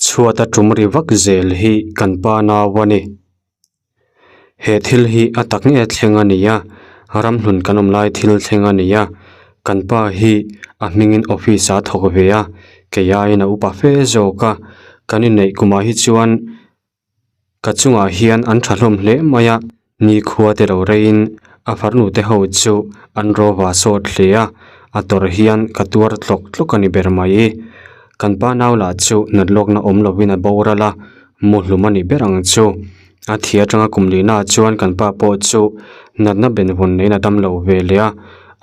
Chhuat a tum ri vak zel hi kan pa nau a ni. He thil hi a tak nge thleng a ni a, ramhlun kan awm lai thil thleng a ni a, kan pa hi a hmingin office ah a thawk ve a, kei aiin a upa fe zawk a, kan inneih kumah hi chuan Ka chungah hian an tha hlawm hle mai a, nikhua te lo reiin a farnu te ho chu an rawva sawt hle a, a tawrh hian ka tuar tlawk tlawk a ni ber mai. Kan pa nau lah chu nat lawkna awm lovin a boral a, muhlum a ni ber ang chu. A thi atanga kum lihna ah chuan kan pa pawh chu natna benvawn neiin a dam lo ve leh a,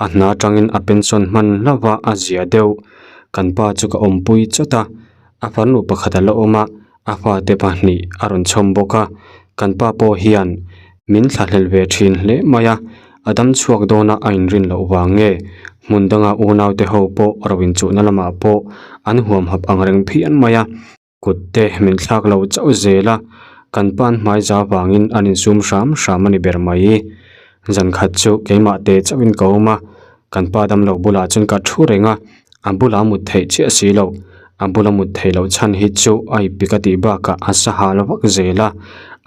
a hna atangin a pension hman hlauh a, a zia deuh. Kan pa chu ka awmpui chawt a, a farnu pakhat a la awm a. A fate pahnih a rawn chhawm bawk a, kan pa pawh hian min thlahlel ve thin hle mai a, a dam chhuak dawna a inrin loh vang nge hmun danga unaute ho pawh ro inchuhna lamah pawh an huamhap ang reng phian mai a, kut te min thlak lo chauh zel a, kan pa'n hmaiza vangin an insum hram hram a ni ber mai. Zan khat chu keimah te chauhin ka awm a, kan pa damlo bulah chuan ka thu reng a, a bulah mut theih chiah si lo, a bula mut theih loh chhan hi chu a ipik a tih bakah a sa hal vak zel a,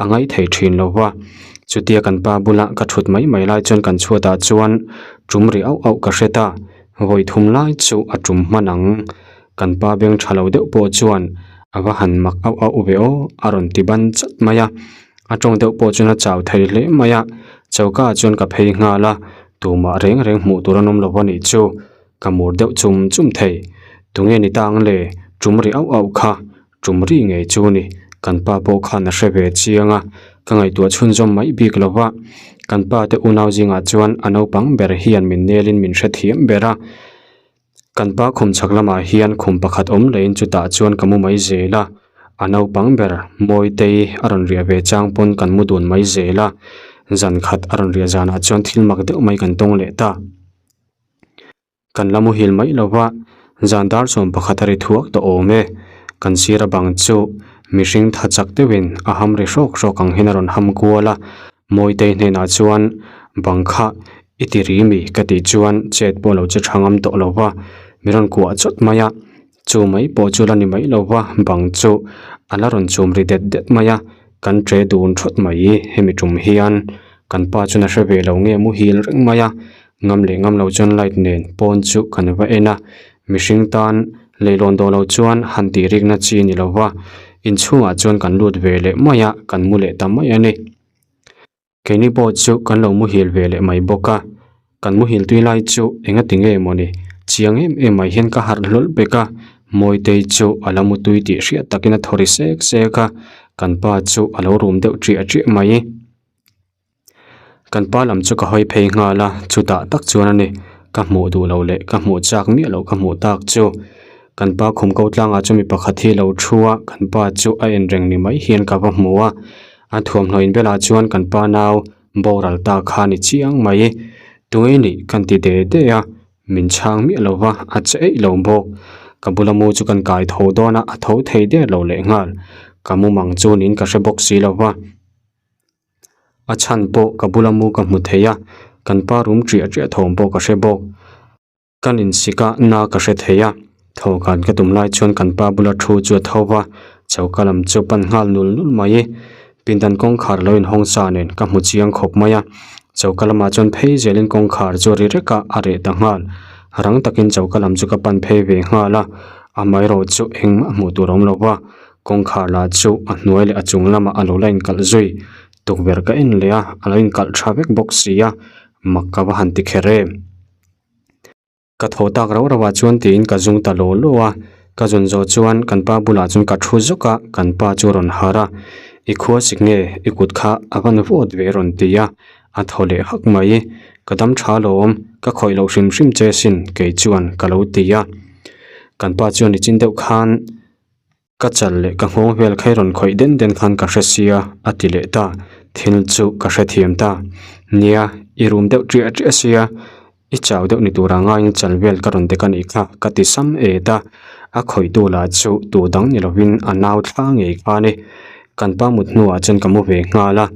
a ngaih thei thin lo va. Chutia kan pa bula ka thut mai mai lai chuan kan chhuatah chuan tum ri auh auh ka hre ta, vawi thum lai chu a tum hman ang. Kan pa beng tha lo deuh pawh chuan a va han mak auh auh ve aw a rawn ti ban chat mai a. A tawng deuh pawh chuan a chau thei hle mai a, choka ah chuan ka phei nghal a, tumah reng reng hmuh tur an awm lo a nih chu, ka mur deuh chum chum thei. Tunge ni ta ang le, tum ri auh auh kha, tum ri ngei chu ni, kan pa pawh khan a hre ve chiang a, ka ngaihtuah chhunzawm mai bik lo va, kan pa te unau zingah chuan a naupang ber hian min nelin min hrethiam ber a, Kan pa khum chhak lamah hian khum pakhat awm leiin chutah chuan ka mu mai zel a, a naupang ber Mawitei a rawn riah ve chang pawn kan mu dun mai zel a, zan khat a rawn riah zanah chuan thil mak deuh mai kan tawng leh ta. Kan la muhil mai lo va, zan dar sawm pakhat a ri thuak tawh awm e, kan sira bang chu mihring tha chak deuhin a ham ri hrawk hrawk ang hian a rawn ham kual a, Mawitei hnenah chuan bang kha I ti ri mi ka tih chuan chet pawh lo che tha ngam tawh lo va, mi rawn kuah chawt mai a, chu mai pawh chu la ni mai lo va, bang chu a la rawn chum ri det det mai a, kan che dun thawt mai hemi tum hian kan pa chuan a hre ve lo nge muhil reng mai a, ngam leh ngam lo chuan light nen pawn chu kan va en a, mihring tan leilawn dawh lo chuan han tih rikna chi ni lo va, inchhungah chuan kan lut ve leh mai a, kan mu leh ta mai a ni. Keini pawh chu kan lo muhil ve leh mai bawk a, kan muhil tui lai chu enga ti nge mawni chiang em em mai hian ka harh hlawlh bek a, Mawitei chu a la mu tui tih hriat takin a thaw ri sek sek a, kan pa chu a lo rum deuh ṭiah ṭiah mai. Kan pa lam chu ka hawi phei nghal a, chutah tak chuan a ni, ka hmuh duh loh leh ka hmuh chak miah loh ka hmuh tak chu. Kan pa khum ko tlangah chu mi pakhat hi a lo thu a, kan pa chu a en reng ni mai hian ka va hmu a. A thuamhnaw inbelah chuan kan pa nau boral ta kha ni chiang mai. Tunge nih kan ti de de a, min chhang miah lo va, a che eih lo bawk. Ka bula mu chu kan kai tho dawn a, a tho thei der lo leh nghal. Ka mumang chu niin ka hre bawk si lo va. A chhan pawh ka bula mu ka hmu thei a, kan pa rum ṭiah ṭiah thawm pawh ka hre bawk. Kan insik a, na ka hre thei a, thawhkan ka tum lai chuan kan pa bula thu chu a tho va, choka lam chu pan nghal nul nul mai. Pindan kawngkhar lo inhawng sa nen ka hmu chiang khawp mai a, choka lamah chuan phei zelin kawngkhar chu a ri rek a, a reh ta nghal. Rang takin choka lam chu ka pan phei ve nghal a, amaherawh chu engmah hmuh tur a awm lo va, kawngkhar lah chu a hnuai leh a chung lamah a lo la inkalh zui. Tukverh ka en leh a, a lo inkalh tha vek bawk si a, mak ka va han ti kher em. Ka tho tak rauh rauh ah chuan tiin ka zung ta law law a, ka zun zawh chuan kan pa bulah chuan ka thu zawk a, kan pa chu a rawn harh a, I khua sik nge i kut kha a van vawt ve a rawn ti a, a thaw leh hak mai, ka dam tha lawm, ka khawih loh hrim hrim che sin kei chuan ka lo ti a, kan pa chuan i chin deuh khan. Ka chal leh ka nghawng vel kha i rawn khawih den den khan ka hre sia a ti leh ta, thil chu ka hrethiam ta. Nia, i rum deuh ṭiah ṭiah sia, i chau deuh ni tura ngaiin chal vel ka rawn dek a nih kha ka ti sam et a, a khawihtu lah chu tu dang ni lovin a nau thla ngei kha a ni. Kan pa mut hnuah chuan ka mu ve nghal a,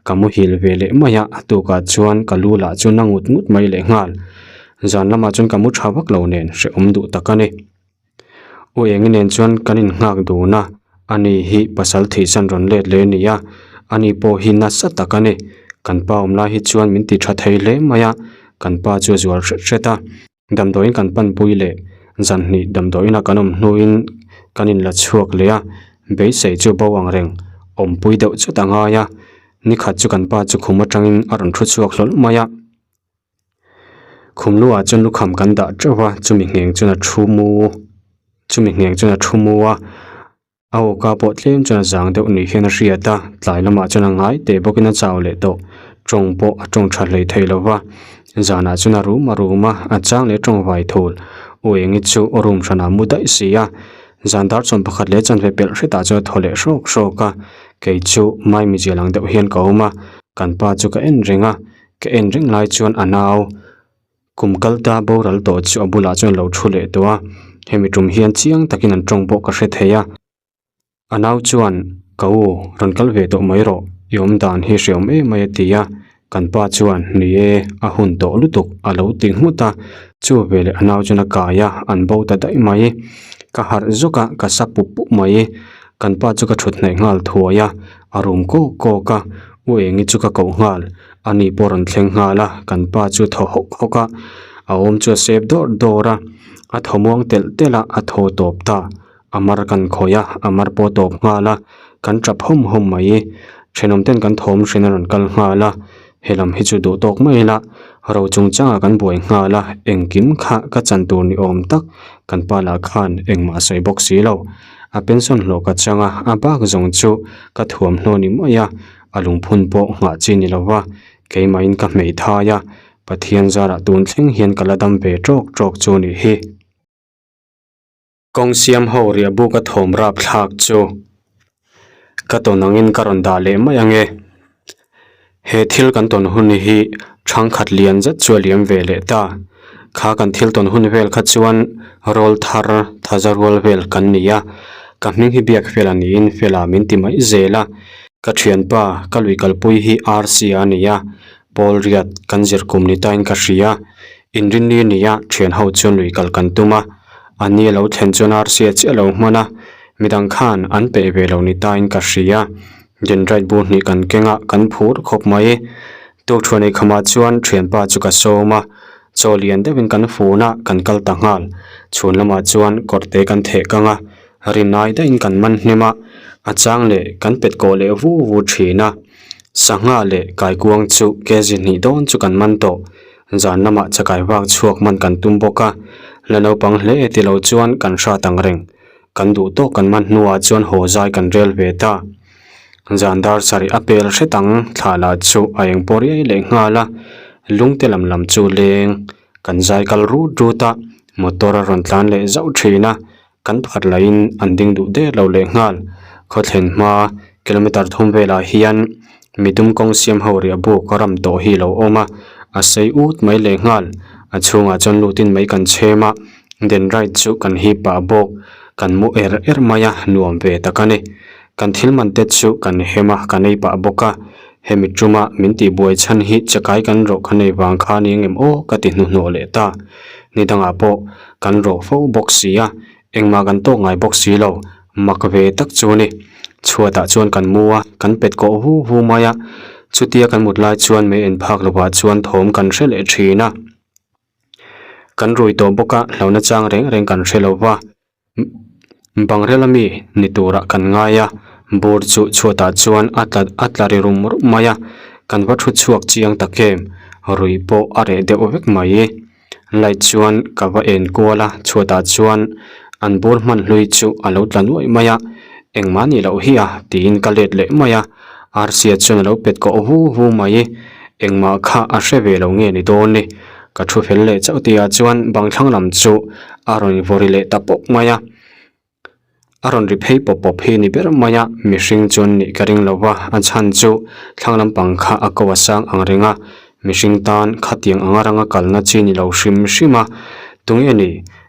ka muhil ve leh mai a, a tukah chuan ka lu lah chu na ngut ngut mai leh nghal. Zan lamah chuan ka mu tha vak lo nen hrehawm duh tak a ni. U Engi nen chuan kan innghak dun a, Ani hi pasal thihsan rawn let leh a ni a, ani pawh hi nasa tak a ni. Kan pa awm lai hi chuan min ti tha thei hle mai a, kan pa chu a zual hret hret a. Damdawiin kan panpui leh zanhnih damdawiina kan awm hnuin kan inla chhuak leh a, beisei chu bo ang reng awmpui deuh chut a ngai a. Nikhat chu kan pa chu khum atangin a rawn thu chhuak hlawl mai a. Khum luah chuan lukham kan dah teuh a, chumi ngheng chuan a thu mu chumi ngheng chuan a thu mu a. A awka pawh tlem chuan a zang deuh ni hian a hriat a, tlai lamah chuan a ngai teh bawkin a chau leh tawh. Tawng pawh a tawng tha hlei thei lo va, zanah chuan a rum a rum a, a chang leh tawng vai thul. U Engi chu room hranah mu daih si a, zan dar chuan pakhat leh chanve pelh hretah chuan a thaw leh hrawk hrawk a, kei chu maimizial ang deuh hian ka awm a, kan pa chu ka en reng a, ka en reng lai chuan a nau. Kum kal ta boral tawh chu a bulah chuan lo thu leh tawh a, hemi tum hian chiang takin an tawng pawh ka hre thei a. A nau chuan, Ka u, rawn kal ve tawh mai rawh, i awm dan hi hreawm em mai a ti a. Kan pa chuan, Ni e, a hun tawh lutuk a lo ti nghut a. Chu veleh a nau chuan a kai a, an bo ta daih mai. Ka harh zawk a, ka sa pup pup mai. Kan pa chu ka thut hnaih nghal thuai a, a rum kawk kawk a, U Engi chu ka koh nghal. Ani pawh rawn thleng nghal a, kan pa chu thaw hawk hawk a, a awm chu a sep dawr dawr a, a thaw muang telh telh a, a thaw tawp ta. A mar kan khawih a, a mar pawh tawp nghal a, kan tap hawm hawm mai. Thenawm ten kan thawm hrin a rawn kal nghal a, helam hi chu duh tawk mai ila, ro chungchangah kan buai nghal a, engkim kha ka chan tur ni awm tak kan pa lah khan engmah a sawi bawk si lo. A pension hlawh ka chang a, a bak zawng chu ka thuamhnaw ni mai a. A lungphun pawh nghah chi ni lova, keimahin ka hmei thai a, Pathian zarah tun thleng hian ka la dam ve tawk tawk chu nih hi. Kawng siam ho riah buk a thawm rap thlak chu ka tawn angin ka rawn dah leh mai ange. He thil kan tawn hun hi thangkhat lian zet chu a liam ve leh ta. Kha kan thil tawn hun vel kha chuan rawl thar thaza rual vel kan ni a, ka hming hi biak fel a niin fela min ti mai zel a. Ka thianpa, ka lui kalpui hi RC a ni a, Paul Riat kan zir kum ni tain ka hria. Inrinni a ni a, thian ho chuan lui kal kan tum a. A ni a lo thlen chuan RC a chiah lo hman a, midang khan an peih ve lo ni tain ka hria. Dendrite bur hnih kan keng a, kan phur khawp mai. Tukthuan ei khamah chuan thianpa chu ka sawm a, chaw lian deuhin kan fun a, kan kal ta nghal. Chhun lamah chuan kawrte kan theh kang a, Rinai daihin kan man hnem a, a chang leh kan pet kawh leh vu vu thin a. Sangha leh kaikuang chu kg hnih dawn chu kan man tawh. Zan lamah chakai vak chhuak man kan tum bawk a, la naupang hle e tilo chuan kan hrat ang reng. Kan duh tawk kan man hnuah chuan haw zai kan rel ve ta. Zan dar sarih a pel hret ang thla lah chu a eng pawh riai leh nghal a, lungte lam lam chu leng kan zai kal rut rut a, motor a rawn tlan leh zauh thin a. Kan phat lahin an ding duh der lo leh nghal. Khawthlen hma kilometer thum velah hian midum kawng siam ho riah buk ram tawh hi lo awm a, a sei ut mai leh nghal. A chhungah chuan lutin mai kan chhem a, dendrite chu kan hip pah bawk. Kan mu er er mai a, nuam ve tak a ni. Kan thil man te chu kan hem a, kan ei pah bawk a. Hemi tuma min tihbuai chhan hi chakai kan rawh ka nei vang kha ni engem aw ka ti hnuhnawh leh ta. Ni dangah pawh kan rawh fo bawk si a, engmah kan tawk ngai bawk si lo, mak ve tak chu a ni. Chhuatah chuan kan mu a, kan pet kawh hu hu mai a, chutia kan mut lai chuan mei en phak lovah chuan thawm kan hre leh thin a. Kan rui tawh bawk a, hlauhna chang reng reng kan hre lo va. Bangrel ami ni turah kan ngai a, bur chu chhuatah chuan a tla a tla ri rum rum mai a, kan va thu chhuak chiang tak em, rui pawh a reh deuh vek mai. Light chuan ka va en kual a, chhuatah chuan an bur hman hlui chu a lo tla nuaih mai a, engmah ni loh hi a tiin ka let leh mai a, Arsia chuan a lo pet kawh hu hu mai, engmah kha a hre ve lo nge ni dawn ni. Ka thu fel leh chauh tihah chuan bang thlang lam chu a rawn vawri leh ta pawp mai a, a rawn ri phei pawp pawp hi ni ber mai a, mihring chuan nih ka ring lo va, a chhan chu thlang lampang kha a ko a sang ang reng a, mihring tan khatiang anga ranga kalna chi ni lo hrim hrim a, tunge ni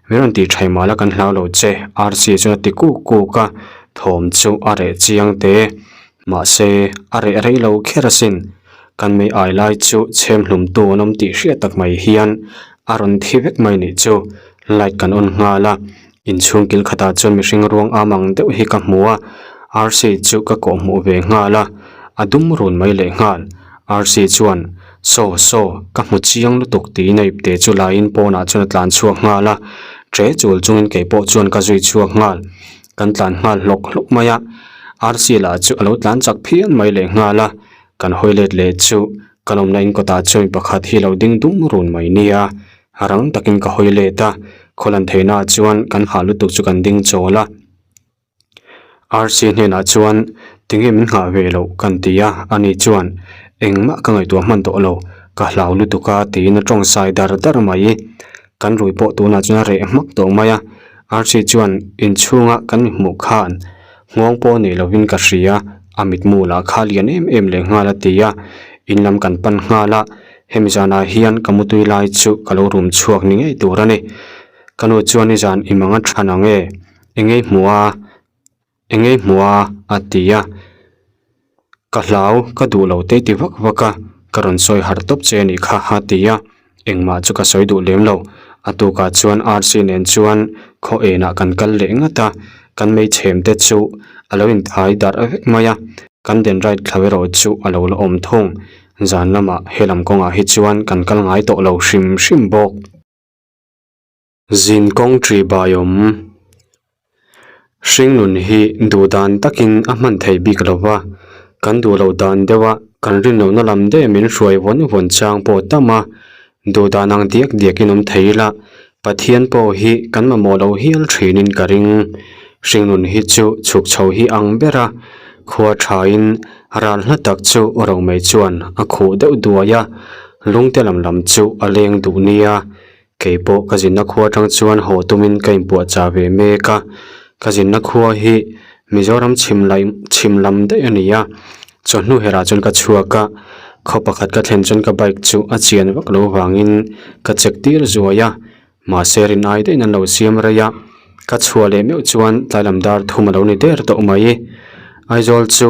min rawn tih thaih mah la kan hlau lo che, Rc chuan a ti kuk kuk a, thawm chu a reh chiang te. Mahse, a reh rei lo kher asin. Kan mei ai lai chu chhem hlumtu an awm tih hriat tak mai hian a rawn thi vek mai nih chu. Light kan on nghal a. Inchhung kil khatah chuan mihring ruang am ang deuh hi ka hmu a, Rsa chu ka kawh hmuh ve nghal a, a dum run mai leh nghal. Rsa chuan, Saw, saw, ka hmu chiang lutuk tiin a ipte chu laiin pawnah chuan a tlan chhuak nghal a, ṭe chul chungin kei pawh chuan ka zui chhuak nghal. Kan tlan nghal hlawk hlawk mai a, Rsa lah chu a lo tlan chak phian mai leh nghal a, kan hawi let leh chu kan awmna in kawtah chuan mi pakhat hi a lo ding dum run mai nia. Rang takin ka hawi let a, khawlan theihnaah chuan kan hah lutuk chu kan ding chawl a. Rsa hnenah chuan tinge min nghah ve loh kan ti a, ani chuan engmah ka ngaihtuah hman tawh lo, ka hlau lutuk a tiin a tawng sai dar dar mai. Kan rui pawh tunah chuan a reh hmak tawh mai a, Rsa chuan inchhunga kan inhmuh khan nghawng pawh nei lovin ka hria, a mitmu lah kha lian em em leh nghal a ti a, in lam kan pan nghal a. Hemi zanah hian ka mutui lai chu ka lo rum chhuak ni ngei tur a ni. Ka nu chuan i zan i mang a than ang e, engei hmuh a, engei hmuh a, a ti a. Ka hlau, ka duh lo te ti vak vak a, ka rawn sawi harh tawp che a nih kha, a ti a. Engmah chu ka sawi duh lem lo. A tukah chuan Rc nen chuan khaw enah kan kal leh ngat a, kan meichhem te chu a lo inthai darh vek mai a, kan den right thlo erawh chu a lo la awm thung. Zan lamah helam kawngah hi chuan kan kal ngai tawh lo hrim hrim bawk. Zin kawng ṭi bai awm. Hringnun hi duh dan takin a hman thei bik lo va, kan duh loh dan deuha kan rinlohna lam daih min hruai vawn vawn chang pawh tam a, duh dan ang diak diakin awm thei ila, Pathian pawh hi kan mamawh lo hial thinin ka ring. Hringnun hi chu chhuk chho hi ang ber a, khua thain ral hla tak chu romei chuan a khuh deuh duai a, lungte lam lam chu a leng duh nia. Kei pawh ka zinna khua atang chuan haw tumin ka inpuahchah ve mek a, ka zinna khua hi Mizoram chhim laih chhim lam daih a ni a, chawhnu herah chuan ka chhuak a, khaw pakhat ka thlen chuan ka bike chu a chian vak lo vangin ka check tir zuai a, mahse rin ai daihin an lo siam rei a, ka chhuah leh meuh chuan tlai lam dar thum a lo ni der tawh mai. Aizawl chu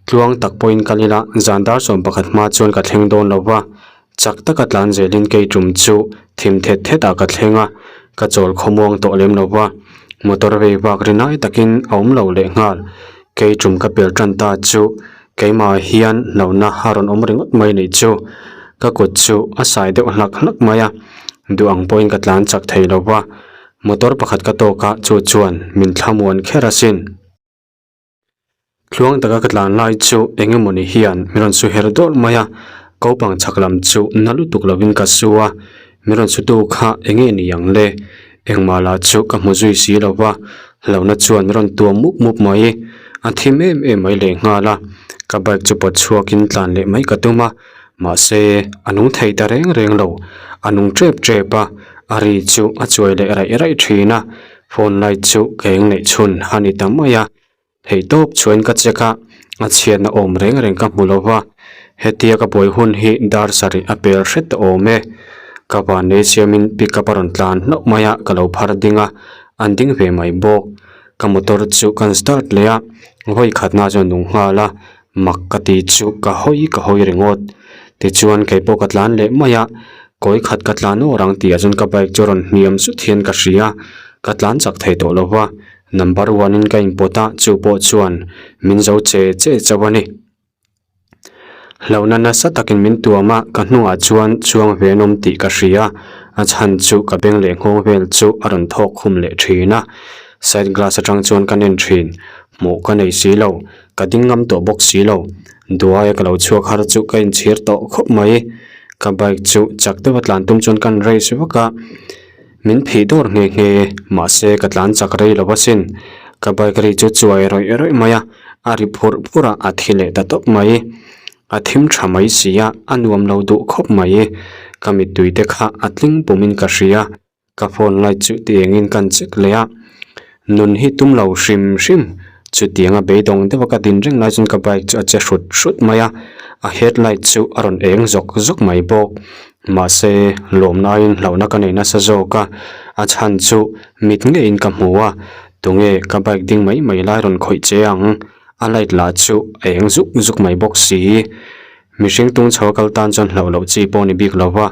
tluang tak pawhin kal ila zan dar 11 hma chuan ka thleng dawn lo va, Chak taka tlan zelin kei tum chu thim thet thet ah ka thleng a, ka chawl khawmuang tawh lem lo va, motor vei vak ri nai takin a awm lo leh nghal. Kei tum ka pel tan ta chu keimah hian hlauhna a rawn awm ringawt mai nih chu. Ka kut chu a sai deuh hlak hlak mai a, duh ang pawhin ka tlan chak thei lo va, motor pakhat ka tawk a chu chuan min thlamuan kher asin. Tluang taka ka tlan lai chu eng emawni hian min rawn su her dawrh mai a, kopang chhak lam chu na lutuk lovin ka su a, min rawn sutu kha eng nge ni ang le? Engmah lah chu ka hmu zui si lo va, hlauhna chuan min rawn tuam mup mup mai, a thim em em mai lehnghal a, ka bike chu pawt chhuakin tlan leh mai ka tum a, mahse a nung thei ta reng reng lo, a nung tep tep a, a ri chu a chuai leh raih raih thin a, phone light chu ka eng neih chhun a ni ta mai a. Theihtawp chuan ka check a, a chhiatna awm reng reng ka hmu lo va, hetia ka buai hun hi dar sarih a pel hret a awm e. Ka van nei siamin pickup a rawn tlan hlauh mai a, ka lo phar ding a, an ding ve mai bawk. Ka motor chu kan start leh a, vawi khatna chuan nung nghal a, mak ka ti chu ka hawi ka hawi ringawt. Tichuan kei pawh ka tlan leh mai a, kawi khat ka tlan awr ang tih ah chuan ka bike chu a rawn hniam zut hian ka hria, ka tlan chak thei tawh lo va. Number one in ka inpawt a, chu pawh chuan min zo che che chauh a ni. Hlauhna nasa takin min tuam a, ka hnungah chuan chuang ve an awm tih ka hria. A chhan chu ka beng leh nghawng vel chu a rawn thawk khum leh thin a. Side glass atang chuan ka nen thin. Hmuh ka nei si lo, ka ding ngam tawh bawk si lo. Duaia ka lo chhuak har chu ka inchhir tawh khawp mai. Ka bike chu chak deuha tlan tum chuan kan race vak a. Min phih dawr nghe nghe, mahse ka tlan chak rei lo asin. Ka bike ri chu chuai rawih rawih mai a, a ri phurh phurh a, a thi leh ta tawp mai. A thim tha mai si a, a nuam lo duh khawp mai. Ka mittui te kha a tling pumin ka hria, ka phone light chu ti engin kan check leh a. Nun hi tum lo hrim hrim, chutianga beidawng deuha ka din reng lai chuan ka bike chu a che hrut hrut mai a, a headlight chu a rawn eng zawk zawk mai bawk. Mahse, lawmnain hlauhna ka nei nasa zawk a, a chhan chu mit ngeiin ka hmu a, tunge ka bike ding mai mai lai rawn khawih che ang, a light lah chu a eng zuk zuk mai bawk si. Mihring tung chho a kal tan chuan hlauh loh chi pawh a ni bik lo va.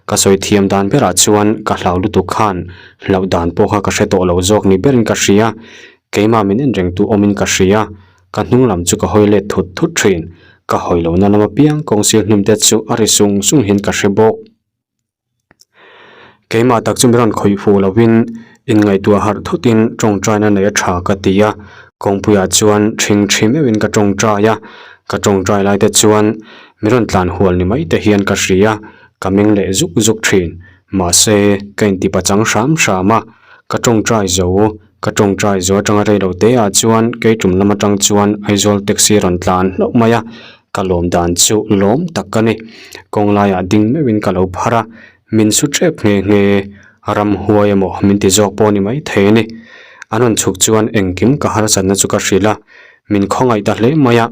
Ka sawi thiam dan berah chuan ka hlau lutuk khan hlauh dan pawh kha ka hre tawh lo zawk ni berin ka hria. Keimah min en rengtu awmin ka hria. Ka hnung lam chu ka hawi let thut thut thin. Ka hawi lohna lam apiang kawngsir hnim te chu a ri sung sung hian ka hre bawk. Keimah tak chu mi rawn khawih fuh lovin inngaihtuah harh thutin tawngtaina nei a tha ka ti a, kawngpuiah chuan thing thi meuhin ka tawngtai a, ka tawngtai lai te chuan mi rawn tlan hual ni mai te hian ka hria, ka meng leh zuk zuk thin. Mahse, ka inti pachang hram hram a, ka tawngtai zo, ka tawngtai zo atanga rei lo te ah chuan kei tum lam atang chuan Aizawl taxi rawn tlan hlauh mai a, Ka lawm dan chu lawm tak ka ni. Kawng laiah ding meuhin ka lo phar a, min su tep nghe nghe. Ramhuai emaw min ti zawk pawh ni mai thei a ni. An rawn chhuk chuan engkim ka harsatna chu ka hrilh a, min khawngaih ta hle mai a.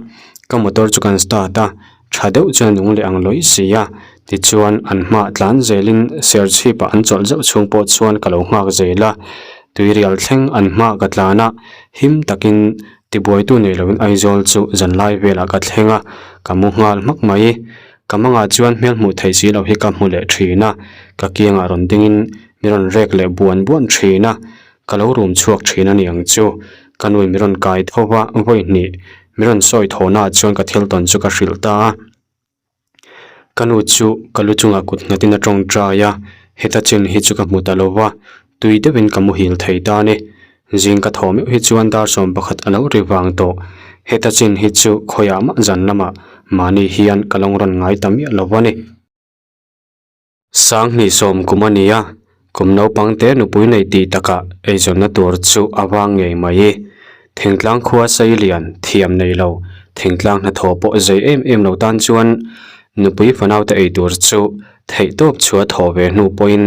Ka motor chu kan start a, tha deuh chuan a nung leh ang lawih si a. Tichuan an hmaah tlan zelin serchhipah an chawlh zeuh chhung pawh chuan ka lo nghak zel a. Tuirial thleng an hmaah ka tlan a, him takin Tibuaitu nei loin Aizawl chu zanlai velah ka thleng a, ka mu nghal hmak mai. Ka mangah chuan hmel hmuh theih si loh hi ka hmu leh thin a, ka kiangah rawn dingin mi rawn rek leh buan buan thin a, ka lo rum chhuak thin a ni ang chu. Ka nui mi rawn kai tho va, vawi hnih mi rawn sawi thawhnaah chuan ka thil tawn chu ka hrilh ta a. Ka nu chu ka lu chungah kut nghatin a tawngtai a, heta chin hi chu ka hmu ta lo va, tui deuhin ka muhil thei ta a ni. Zing ka thaw meuh hi chuan dar 11 a lo ri vang tawh. Heta chin hi chu khawiah mah zan lamah mahni hian ka lo rawn ngai ta miah lo a ni. 2010 kum a ni a, kum naupang te nupui nei tih takah eizawnna tur chu a vang ngei mai. Thingtlang khua sei lian thiam nei lo, thingtlang hnathawh pawh zei em em lo tan chuan nupui fanaute ei tur chu theihtawp chhuah thawh ve hnu pawhin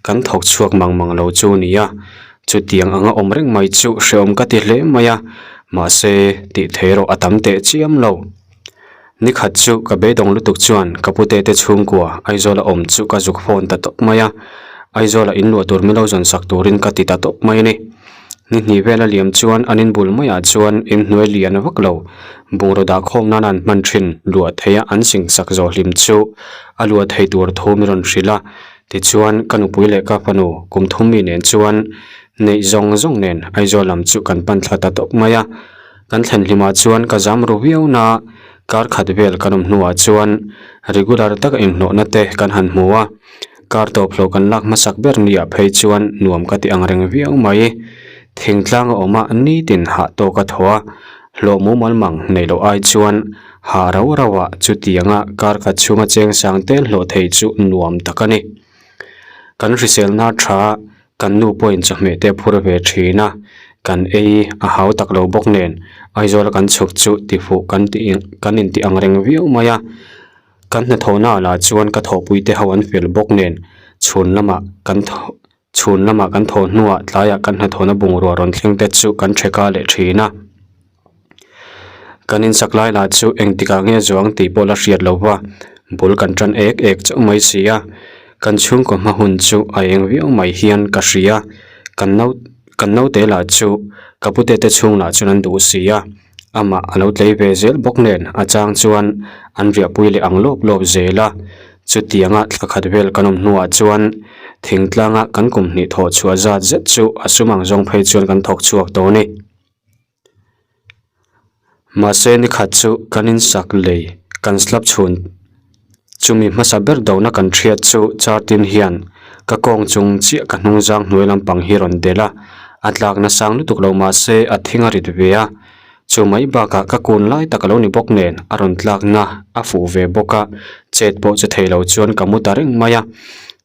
kan thawk chhuak mang mang lo chu a ni a. Chutiang anga awm reng mai chu hrehawm ka ti hle mai a, mahse tih theih erawh a tam teh chiam lo. Ni khat chu ka beidawng lutuk chuan ka pute te chhungkua Aizawla awm chu ka zuk phone ta tawp mai a, Aizawla in luah tur milo zawn sak turin ka ti ta tawp mai a ni. Ni hnih vela liam chuan an inbul maiah chuan inhnuai lian vak lo, bungraw dah khawm nana an hman thin luah theia an sing sak zawh hlim chu a luah thei tur thu mi rawn hrilh a, tichuan ka nupui leh ka fanu kum thum mi nen chuan neih zawng zawng nen Aizawl lam chu kan pan thla ta tawp mai a. Kan thlen hlimah chuan ka zam ru viau na, kar khat vel kan awm hnuah chuan regular taka inhlawhna te kan han hmu a, kar tawp hlawh kan lak hmasak ber niah phei chuan nuam ka ti ang reng viau mai. Thingtlang a awm a nitin hah tawk a thaw a, hlawh mumal mang nei loh ai chuan hah rau rau ah chutianga kar khat chhunga cheng sang tel hlawh thei chu nuam tak a ni. Kan hriselna tha Kan nu pawhin chawhmeh te a phur ve thin a, kan ei a hau tak lo bawk nen Aizawla kan chhuk chu tifuh kan tih kan intih ang reng viau mai a. Kan hnathawhnaah lah chuan ka thawhpui te ho an fel bawk nen chhun lamah kan chhun lamah kan thawh hnuah tlaiah kan hnathawhna bungrua rawn thleng te chu kan theka leh thin a. Kan insak lai lah chu engtikah nge zuang tih pawh la hriat lo va, bul kan tan ek ek chauh mai si a. Kan chhungkaw hma hun chu a eng viau mai hian ka hria. Kan nau kan naute lah chu ka pute te chhung lah chuan an duh si a, amah a lo tlei ve zel bawk nen a chang chuan an riahpui leh ang lawp lawp zel a. Chutianga thla khat vel kan awm hnuah chuan thingtlanga kan kum hnih thawh chhuah zat zet chu a sum ang zawng phei chuan kan thawk chhuak tawh a ni. Mahse ni khat chu kan insak lei kan slab chhun chumi hmasa ber dona kan hriat chu char tin hian ka kawng chung chiah ka hnung zang hnuai lampang hi rawn delh a, a tlakna sang lutuk lo mahse a thing a rit ve a, chu mai bakah ka kun lai tak a lo ni bawk nen a rawn tlakna a fuh ve bawk a, chet pawh che thei lo chuan ka mu ta reng mai a,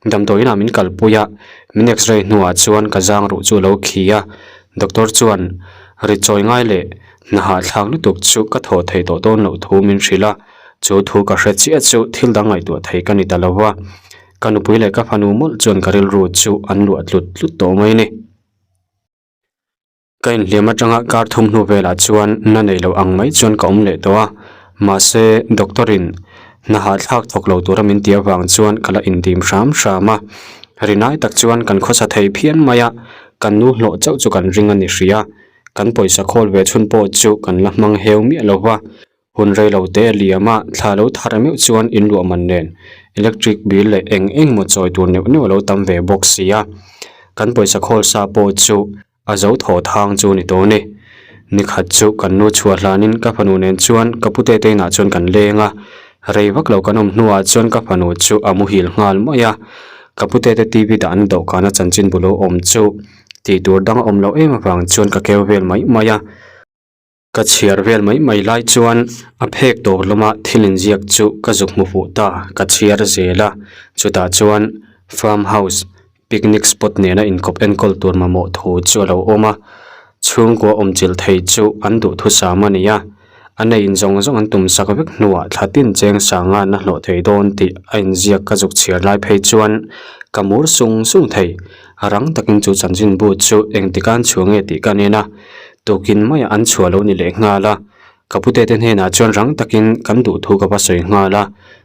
damdawiin ah min kalpui a, min x-ray hnuah chuan ka zang ruh chu a lo khi a. Doctor chuan ri chawi ngai leh hna hahthlak lutuk chu ka thawh thei tawh dawn loh thu min hrilh a, chu thu ka hre chiah chu thil dang ngaihtuah thei ka ni ta lo va, ka nupui leh ka fanu mawlh chuan ka rilru chu an luah tlut tlut tawh mai a ni. Ka inhliam atanga kar thum hnu velah chuan na nei lo ang mai chuan ka awm leh tawh a, mahse doctor in hna hahthlak thawk lo tura min ti avang chuan ka la indim hram hram a, rinai tak chuan kan khawsa thei phian mai a, Kan nu hlawh chauh chu kan ring a ni hria, kan pawisa khawl ve chhun pawh chu kan la hmang heu miah lo va. Hun rei lo te a liam a, thla lo thar meuh chuan in luah man nen electric bill leh eng eng maw chawi tur neuh neuh a lo tam ve bawk si a. Kan pawisa khawl sa pawh chu a zo thaw thang chu ni tawh a ni. Nikhat chu kan nu chhuah hlanin ka fanu nen chuan ka pute te inah chuan kan leng a, rei vak lo kan awm hnuah chuan ka fanu chu a muhil nghal mai a. Ka pute te TV dahna dawhkana chanchinbu lo awm chu tih tur dang a awm loh em avang chuan ka keu vel mai mai a. Ka chhiar vel mai mai lai chuan a phek dawr lama thil inziak chu ka zuk hmu fuh ta, ka chhiar zel a, chutah chuan farm house picnic spot nena inkawp enkawl tur mamawh thu chu a lo awm a, chhungkua awmchilh thei chu an duhthusam a ni a, a nei in zawng zawng an tum sak vek hnuah thla tin cheng sanga an la hlawh thei dawn tih a inziak ka zuk chhiar lai phei chuan ka mur sung sung thei, rang takin chu chanchinbu chu engtik a an chhuah nge tih ka nen a. Tukin maiah an chhuah lo ni leh nghal a, ka pute te hnenah chuan rang takin kan duh thu ka va sawi nghal a,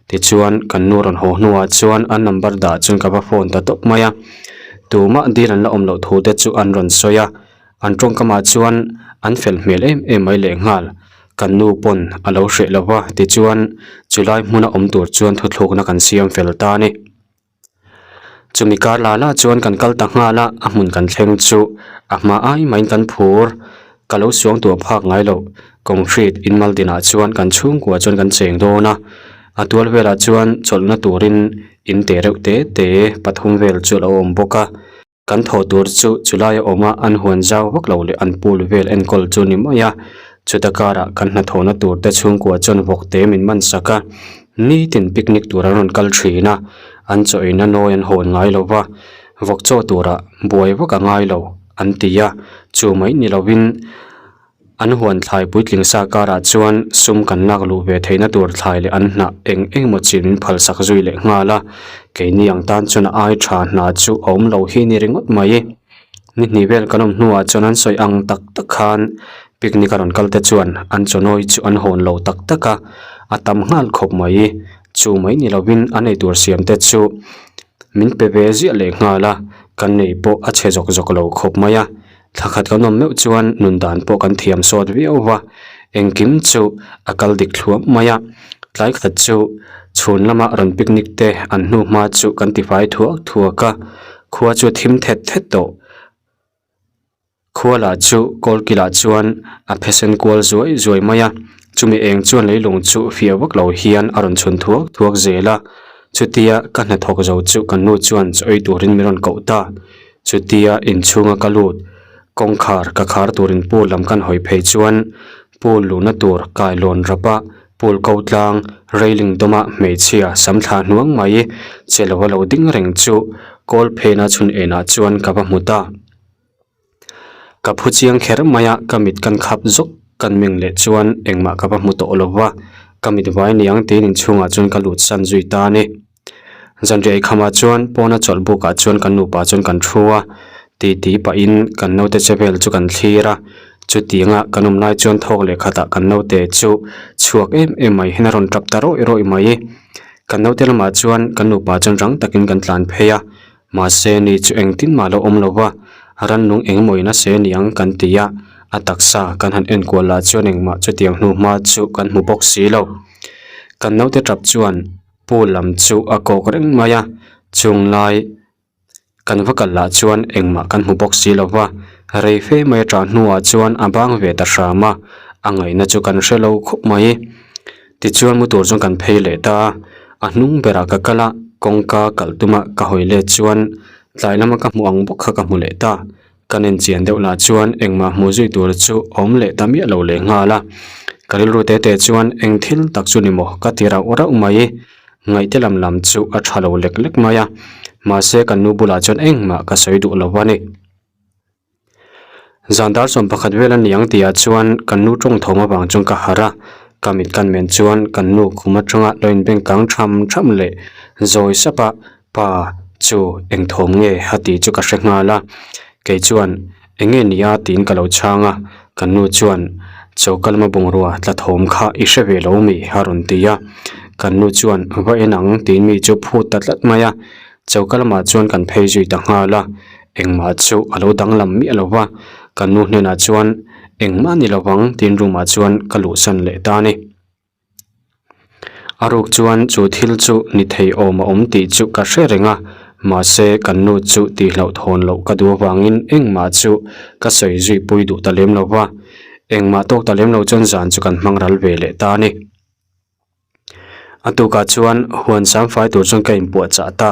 tichuan kan nu rawn haw hnuah chuan an number dah chuan ka va phone ta tawp mai a, tumah dil an la awm loh thu te chu an rawn sawi a, an tawngkamah chuan an fel hmel em em mai leh nghal, kan nu pawn a lo hreh lo va, tichuan chulai hmuna awm tur chuan thuthlukna kan siam fel ta a ni. Chumi kar la la chuan kan kal ta nghal a, a hmun kan thleng chu a hma ai maiin kan phur. Ka lo suang tuah phak ngai loh, concrete in mal dinah chuan kan chhungkua chuan kan cheng dawn a, a tual velah chuan chawlhna turin in te reuh te te pathum vel chu a lo awm bawk a. Kan thaw tur chu chulai a awm a, an huan zau vak lo leh an pool vel enkawl chu ni mai a. Chuta karah kan hnathawhna tur te chhungkua chuan vawk te min man sak a, nitin picnic tur an rawn kal thin a, an chaw eina nawi an hawn ngai lo va, vawk chaw turah buai vak a ngai lo an ti a, chu mai ni lovin An huan thlai puitling sa karah chuan sum kan lak luh ve theihna tur thlai leh an hnah eng eng emaw chin min phalsak zui leh nghal a, keini ang tan chuan a ai tha hna chu a awm lo hi ni ringawt mai. Ni hnih vel kan awm hnuah chuan an sawi ang tak tak khan picnic a rawn kal te chuan an chawnawi chu an hawn lo tak tak a, a tam nghal khawp mai. Chu mai ni lovin an eitur siam te chu min pe ve ziah leh nghal a, kan nei pawh a chhe zawk zawk lo khawp mai a. Thla khat kan awm meuh chuan nun dan pawh kan thiam sawt viau va, engkim chu a kal dik thluam mai a. Tlai khat chu chhun lama rawn picnic te an hnu hma chu kan tifai thuak thuak a, khua chu thim thet thet tawh. Khua lah chu kawlkilah chuan a phesen kual zuai zuai mai a, chumi eng chuan leilung chu fiah vak lo hian a rawn chhun thuak thuak zel a. Chutia ka hnathawk zo chu kan nu chuan chaw ei turin min rawn koh ta. Chutia inchhunga ka lut, kawngkhar ka khar turin pool lam kan hawi phei chuan pool luhna tur kailawn rapa pool ko tlang railing dawma hmeichhia sam thla hnuang mai che lo a lo ding reng chu kawl phena chhun enah chuan ka va hmu ta. Ka phu chiang kher mai a, ka mit kan khap zawk kan meng leh chuan engmah ka va hmu tawh lo va, ka mit vai niang tiin inchhungah chuan ka lut san zui ta a ni. Zanriah khamah chuan pawna chawlh bukah chuan kan nupa chuan kan thu a, titi pahin kan naute che vel chu kan thlir a, chutianga kan awm lai chuan thawk leh khatah kan naute chu chhuak em em mai hian a rawn tap ta rawih rawih mai. Kan naute lamah chuan kan nupa chuan rang takin kan tlan phei a, mahse ni chu engtin mah lo awm lo va, rannung engmawin a se niang kan ti a, a taksa kan han enkual lah chuan engmah chutiang hnu hma chu kan hmu bawk si lo. Kan naute tap chuan. Pool lam chu a kawk reng mai a, chung lai kan va kal lah chuan engmah kan hmu bawk si lo va, rei fe mai a ṭah hnuah chuan a bang ve ta hram a, a ngaihna chu kan hre lo khawp mai. Tichuan mu tur chuan kan phei leh ta a, a hnung berah ka kal a, kawngka kalh tuma ka hawi let chuan tlai lama ka hmuh ang bawk kha ka hmu leh ta. Kan enchian deuh lah chuan engmah hmuh zui tur chu awm leh ta miah lo leh nghal a. Ka rilru te te chuan eng thil tak chu ni maw ka ti rauh rauh mai. Ngaihte lam lam chu a tha lo lek lek mai a. Mahse kan nu bulah chuan engmah ka sawi duh lo a ni. Zan dar 11 vel a niang tihah chuan kan nu tawng thawm avang chuan ka harh a. Ka mit kan men chuan kan nu khum atanga lo inbeng kang tham tham leh zawi sap a. Pa chu eng thawm nge a tih chu ka hre nghal a, kei chuan eng nge nia tiin ka lo chhang a, kan nu chuan choka lama bungrua tla thawm kha i hre ve lo mi a rawn ti a, kan nu chuan va en ang tiin mi chu phut ta tlat mai a, choka lamah chuan kan phei zui ta nghal a, engmah chu a lo danglam miah lo va, kan nu hnenah chuan engmah ni lovang tiin room ah chuan ka luhsan leh ta a ni. A ruk chuan chu thil chu ni thei awm a awm tih chu ka hre reng a, mahse kan nu chu tihhlauhthawn loh ka duh avangin engmah chu ka sawi zui pui duh ta lem lo va, engmah tawk ta lem lo chuan zan chu kan hmang ral ve leh ta a ni. A tukah chuan huan samfai tur chuan ka inpuahchah ta.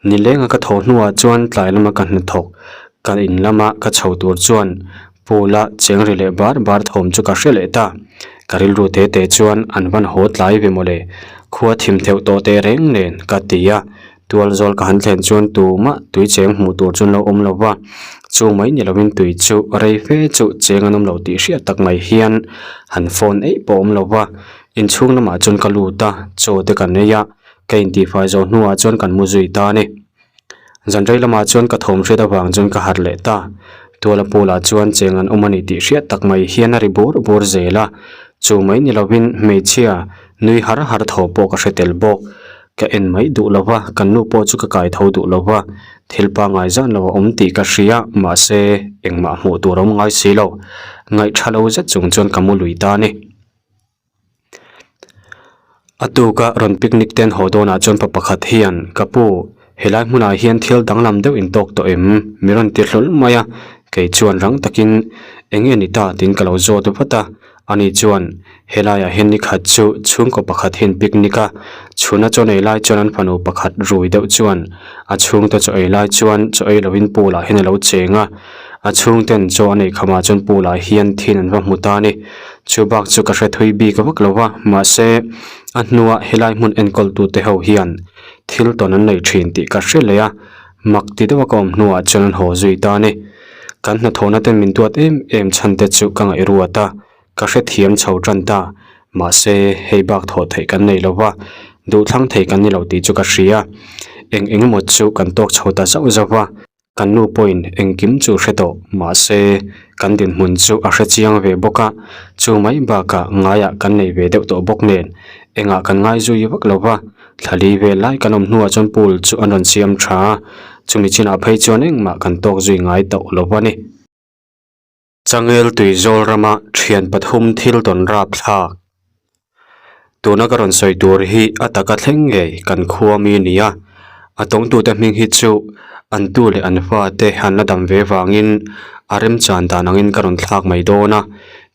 Nilenga ka thawh hnuah chuan tlai lama ka hnathawk ka in lama ka chho tur chuan pool a cheng ri leh bar bar thawm chu ka hre leh ta. Ka rilru te te chuan an van haw tlai ve mawle, khua thim theuh tawh teh reng nen ka ti a. Tual zawl ka han thlen chuan tumah tui cheng hmuh tur chuan lo awm lo va, chu mai ni lovin tui chu rei fe chu cheng an awm lo tih hriat tak mai hian han phone eih pawh awm lo va, inchhung lamah chuan ka lut a, chaw te kan ei a, ka intihfai zawh hnuah chuan kan mu zui ta a ni. Zan rei lamah chuan ka thawm hriat avang chuan ka harh leh ta, tuala pool ah chuan cheng an awm a ni tih hriat tak mai hian a ri bur bur zel a, chu mai ni lovin hmeichhia nui har har thaw pawh ka hre tel bawk. Ka en mai duh lo va, kan nu pawh chu ka kai tho duh lo va, thil pangngai zan lo a awm tih ka hria, mahse engmah hmuh tur a awm ngai si lo. Ngaih tha lo zet chung chuan ka mu lui ta a ni. A tuka rawn picnic te an haw dawnah chuan pa pakhat hian, Ka pu, helai hmunah hian thil danglam deuh in tawk tawh em? Mi rawn ti hlawl mai a, kei chuan rang takin, Eng nge ni ta? tiin ka lo zawt vat a. Ani chuan, Helaiah hian ni khat chu chhungkaw pakhat hian picnic a, chhuna chaw nei lai chuan an fanu pakhat rui deuh chuan a chhungte chaw ei lai chuan chaw ei loin pool ah hian a lo cheng a, a chhungten chaw a neih khamah chuan pool ah hian thin an va hmu ta a ni. Chu bak chu ka hre thui bik vak lo va, mahse a hnua helai hmun enkawltute ho hian thil tawn an nei thin tih ka hre leh a, mak ti deuha ka awm hnuah chuan an haw zui ta a ni. Kan hnathawhna ten min duat em em chhan te chu ka ngaih ruat a, ka hrethiam chho tan ta. Mahse, hei bak thawh theih kan nei lo va, duhthlang thei kan ni lo tih chu ka hria. Eng eng emaw chu kan tawk chho ta zauh zauh va, kan nu pawhin engkim chu hre tawh. Mahse, kan dinhmun chu a hre chiang ve bawk a, chu mai bakah ngaiah kan nei ve deuh tawh bawk nen, engah kan ngai zui vak lo va. Thla li vel lai kan awm hnuah chuan pool chu an rawn siam tha a, chumi chinah phei chuan engmah kan tawk zui ngai tawh lo a ni. Changel Tuizawl rama thian pathum thil tawn rap thlak. Tuna ka rawn sawi tur hi a taka thleng ngei kan khua mi a ni a, a tawngtute hming hi chu an tu leh an fate an la dam ve vangin a remchan dan angin ka rawn thlak mai dawn a,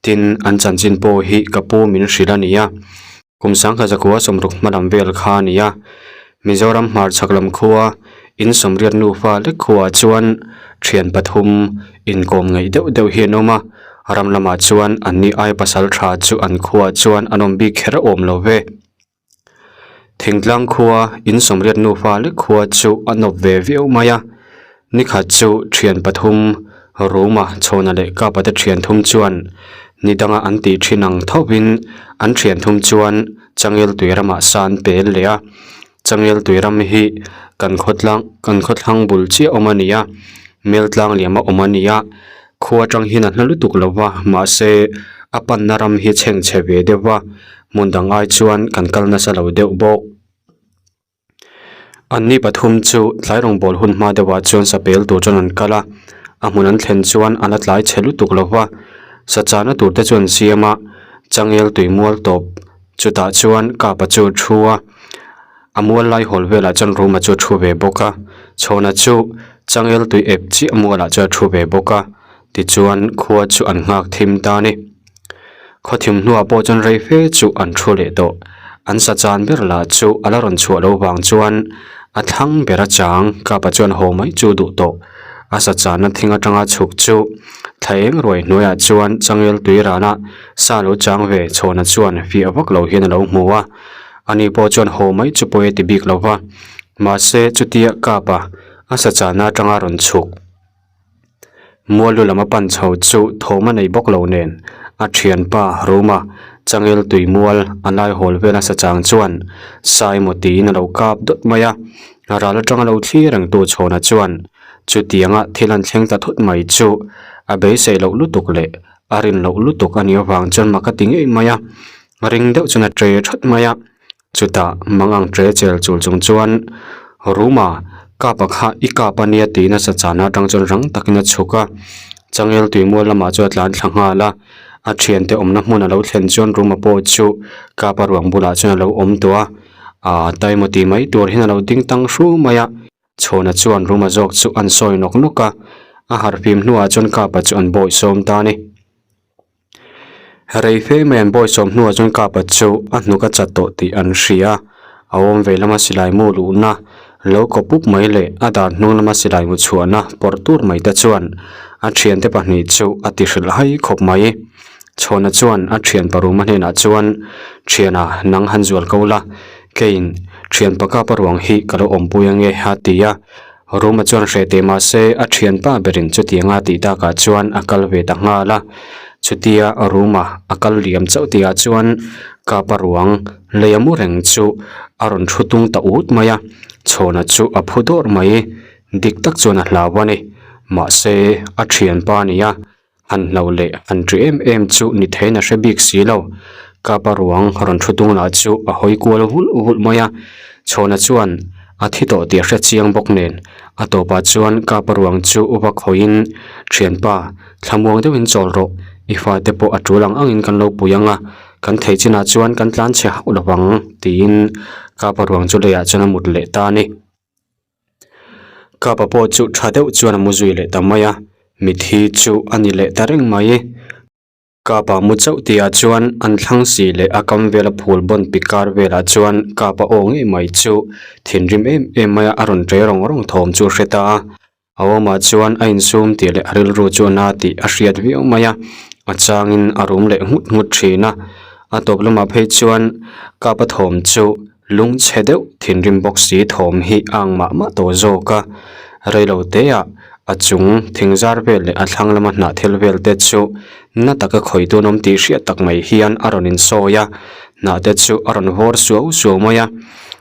tin an chanchin pawh hi ka pu min hrilh a ni a. Kum sangkhat zakua sawmruk hma lam vel kha a ni a, Mizoram hmarchhak lam khua in sawmriat nufa lek khuaah chuan thian pathum inkawm ngeih deuh deuh hi an awm a, ram lamah chuan an ni ai pasal tha chu an khuaah chuan an awm bik kher awm lo ve. Thingtlang khua in sawmriat nufa lek khua chu a nawp ve viau mai a, Nikhat chu thian pathum, Ruma, Chhawna leh Kapa te thian thum chuan ni danga an tih thin ang thovin an thian thum chuan Changel tui ramah sa an pel leh a. Changel tui ram hi kan khawtlang kan khawthlang bul chiah awm a ni a, Meltlang liama awm a ni a, khua atang hian a hla lutuk lo va, mahse a panna ram hi chhengchhe ve deuh va, hmun dang ai chuan kan kal nasa lo deuh bawk. Anni pathum chu tlai rawngbâwl hun hma deuhah chuan sapel tur chuan an kal a, a hmun an thlen chuan a la tlai chhe lutuk lo va, sa chahna tur te chu an siam a, changel tui mual tawp chutah chuan kapa chu a thu a, a mual lai hawl velah chuan Ruma chu a thu ve bawk a, chhawna chu changel tui ep chiah mualah chuan a thu ve bawk a, tichuan khua chu an nghak thim ta a ni. Khaw thim hnuah pawh chuan rei fe chu an thu leh tawh. An sa chan ber lah chu a la rawn chhuah loh vang chuan a thlang ber a chang kapa chuan haw mai chu duh tawh. A sa channa thing atanga chhuk chu thla eng ruai hnuaiah chuan changel tui rana sa lo chang ve chhawna chuan fiah vak lo hian a lo hmu a. Ani pawh chuan haw mai chu pawi a ti bik lo va. Mahse chutia kapa a sa channa atanga rawn chhuk. Muallu lam a pan chho chu thawm a nei bawk lo nen a thianpa Ruma changel tui mual a lai hawl vel a sa chang chuan sai emaw tiin a lo kap dawt mai a, ral atanga lo thlir reng tu chhawna chuan chutianga thil an thleng ta thut mai chu a beisei loh lutuk leh a rin loh lutuk a nih avang chuan mak a ti ngei mai a, ring deuh chuan a tre that mai a. Chutah mangang tre chel chul chung chuan Ruma kapa kha i kap a nia tiin a sa chana atang chuan rang takin a chhuk a, changel tuimual lamah chuan a tlan thla nghal a. A thiante awmna hmun a lo thlen chuan Ruma pawh chu Kapa ruang bulah chuan a lo awm tawh a, aaa taima tih mai tur hian a lo ding tang hru mai a. Chhawna chuan Ruma zawk chu an sawi nawk nawk a, a harh fim hnuah chuan Kapa chu an bawi sawm ta a ni. Rei fe mai an bawi sawm hnuah chuan Kapa chu a hnuk a chat tawh tih an hria a, a awm ve lama silai mu luhna lo kaw pup mai leh a dar hnung lama silai mu chhuahna pawrh tur mai te chuan a thiante pahnih chu a ti hrilh hai khawp mai. Chhawna chuan a thian paruma hnenah chuan, Thiana, nang han zual ko la, keiin thianpa Kapa ruang hi ka lo awmpui ange a ti a. Ruma chuan hreh teh mah se a thianpa berin chutianga tih takah chuan a kal ve ta nghal a. Chutia Ruma a kal liam chauh tihah chuan Kapa ruang lei a mu reng chu a rawn thu tung ta ut mai a, Chhawna chu a phu dawrh mai. Dik tak chuan a hlau a ni. Mahse a thianpa a ni a, Han hlo leh han ṭi em em chu ni theiin a hre bik si lo. Kapa ruang rawn thu tung lah chu a hawi kual vulh vulh mai a. Chhawna chuan a thi tawh tih a hre chiang bawk nen a tawpah chuan Kapa ruang chu va khawiin, Thianpa, thlamuang deuhin chawl rawh, i fate pawh a ṭul ang angin kan lo pui ang a, kan thei chinah chuan kan tlan chhe hauh lo vang, tiin Kapa ruang chu leiah chuan a mut leh ta a ni. Kapa pawh chu tha deuh chuan a mu zui leh ta mai a, mithi chu a ni leh ta reng mai. Kapa mu chauh tihah chuan an thlang si leh a kam vela phul bawn pi kar velah chuan Kapa aw ngei mai chu thinrim em em maia a rawn ṭe rawng rawng thawm chu a hre ta a. A awmah chuan a insum tih leh a rilru chu a na tih a hriat viau mai a, a changin a rum leh nghut nghut thin a. A tawp lamah phei chuan Kapa thawm chu lungchhe deuh thinrim bawk si thawm hi a ang mah mah tawh zawk a. Reilo teah a chung thing zar vel leh a thlang lama hnah thil vel te chu na taka khawih tun awm tih hriat tak mai hian a rawn insawi a, hnah te chu a rawn vawr suau suau mai a.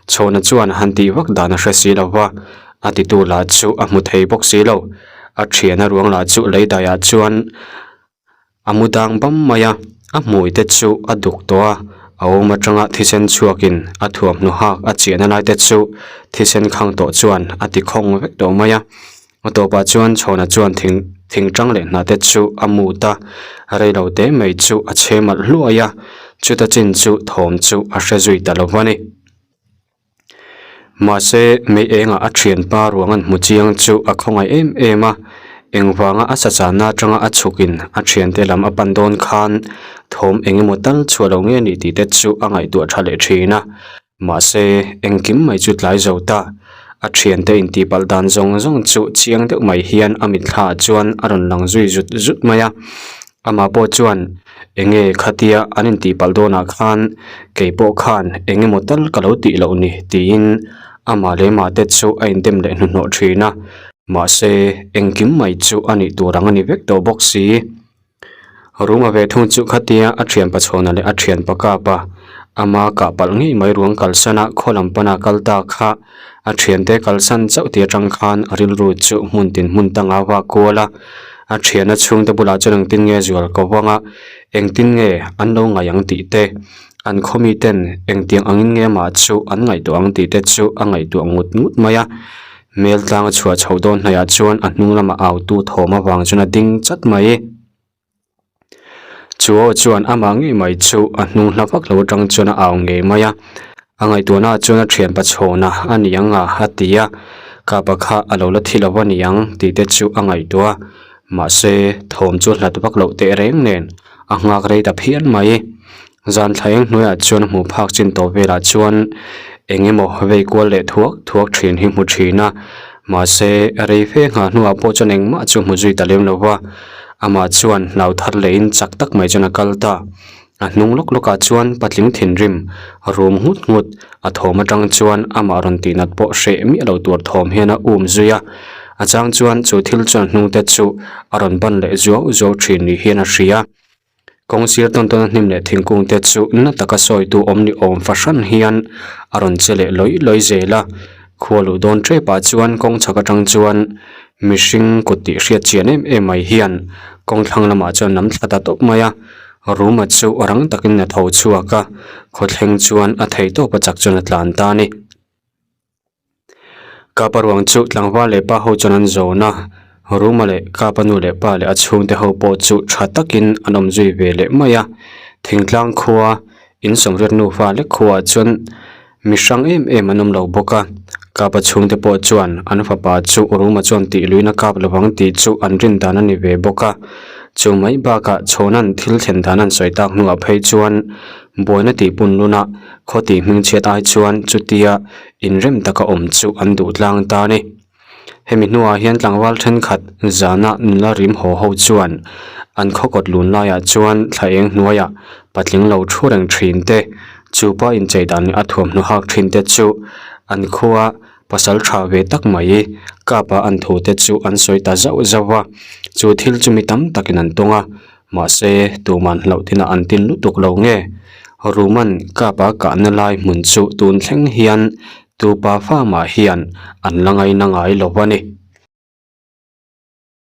Chhawna chuan han tih vak dan a hre si lo va. A titu lah chu a hmu thei bawk si lo. A thiana ruang lah chu lei daiah chuan a mu dang bam mai a, a hmui te chu a duk tawh a, a awm atanga thisen chhuakin a thuamhnaw hak a chiahna lai te chu thisen khang tawh chuan a ti khawng vek tawh mai a. A tawpah chuan chhawna chuan thing thing tang leh hna te chu a mut a, reilo te mai chu a chhe malh hluai a, chuta chin chu thawm chu a hre zui ta lo va ni. Mahse, mei engah a thianpa ruang an hmu chiang chu a khawngaih em em a, engvanga a sachana atanga a chhukin a thiante lam a pan dawn khan thawm eng emaw tal chhuah lo nge ni tih te chu a ngaihtuah tha leh thin a. Mahse, engkim mai chu tlai zo ta. A thiante intihpalh dan zawng zawng chu chiang deuh mai hian a mitthla ah chuan a rawn lang zui zut zut mai a. Amah pawh chuan enge khatia an intihpalh dawnah khan kei pawh khan eng emaw tal ka lo tih loh ni tiin amah leh mah te chu a indem leh hnuhnawh thin a, mahse engkim mai chu a nih tur ang a ni vek tawh bawk si. Ruma ve thung chu khatia a thianpa chhawna leh a thianpa kapa ama kah palh ngei mai ruang kalsana khaw lam pana kal ta kha a thiante kalsan chauh tih atang khan a rilru chu hmun tin hmun tanga vak kual a. A thiana chhungte bulah chuan engtin nge zual ko vang a, engtin nge an lo ngaih ang tih te, an khawmi ten engtiang angin nge mah chu an ngaihtuah ang tih te chu a ngaihtuah ngut ngut mai a. Hmel tlang a chhuah chhoh dawn hnaihah chuan a hnung lamah autu thawm avang chuan a ding chat mai. Chu aw chuan amah ngei mai chu a hnung hla vak lo atang chuan a au ngei mai a, a ngaihtuahna ah chuan a thian pachhawna a ni ang a a ti a, kapa kha a lo la thi lo a ni ang tih te chu a ngaihtuah a, mahse thawm chu hlat vak loh teh reng nen a nghak rei ta phian mai. Zan thla eng hnuaiah chuan a hmuh phak chin tawh velah chuan eng emaw vei kual leh thuak thuak thin hi hmu thin a, mahse rei fe nghah hnuah pawh chuan engmah chu hmu zui ta lem lo va, amah chuan hlau thar lehin chak tak mai chuan a kal ta. A hnung lawk lawkah chuan patling thinrim rum nghut nghut a thawm atang chuan amah rawn tihnat pawh hreh miah lo tur thawm hian a um zui a, a chang chuan chu thil chuan hnungte chu a rawn ban leh zuau zuau thin ni hian a hria. Kawng sir tawn tawn a hnim leh thingkung te chu na taka sawitu awm ni awm fahran hian a rawn che leh lawi lawi zel a, khua luh dawn tep ah chuan kawng chhak atang chuan mihring kut tih hriat chian em em mai hian kawng thlang lamah chuan lam thla ta tawp mai a, Ruma chu rang takin a tho chhuak a, khawthleng chuan a theihtawp a chak chuan a tlan ta a ni. Kapa ruang chu tlangval leh pa ho chuan an zawn a, Ruma leh Kapa nu leh pa leh a chhungte ho pawh chu tha takin an awm zui ve leh mai a. Thingtlang khua in sawmriat nufa lek khuaah chuan mi hrang em em an awm lo bawk a. Kapa chhungte pawh chuan an fapa chu Ruma chuan tih luiin a kap lovang tih chu an rin dan a ni ve bawk a. Chu mai bakah chhawna'n thil thlen dan an sawi tak hnuah phei chuan buaina tih pun luna khaw tih hmingchhiat ai chuan chutia inrem taka awm chu an duh tlang ta a ni. Hemi hnuah hian tlangval thenkhat zana nula rim haw ho chuan an khaw kawt lun laiah chuan thla eng hnuaiah patling lo thu reng thin te, chupa inchei dan leh a thuamhnaw hak thin te chu an khua pasal tha ve tak mai kapa an thu te chu an sawi ta zauh zauh a, chu thil chu mi tam takin an tawng a, mahse tuman hlauh tinah an tin lutuk lo nge. Ruman kapa kahna lai hmun chu tun thleng hian Tupa fa mah hian an la ngaina ngai lo a ni.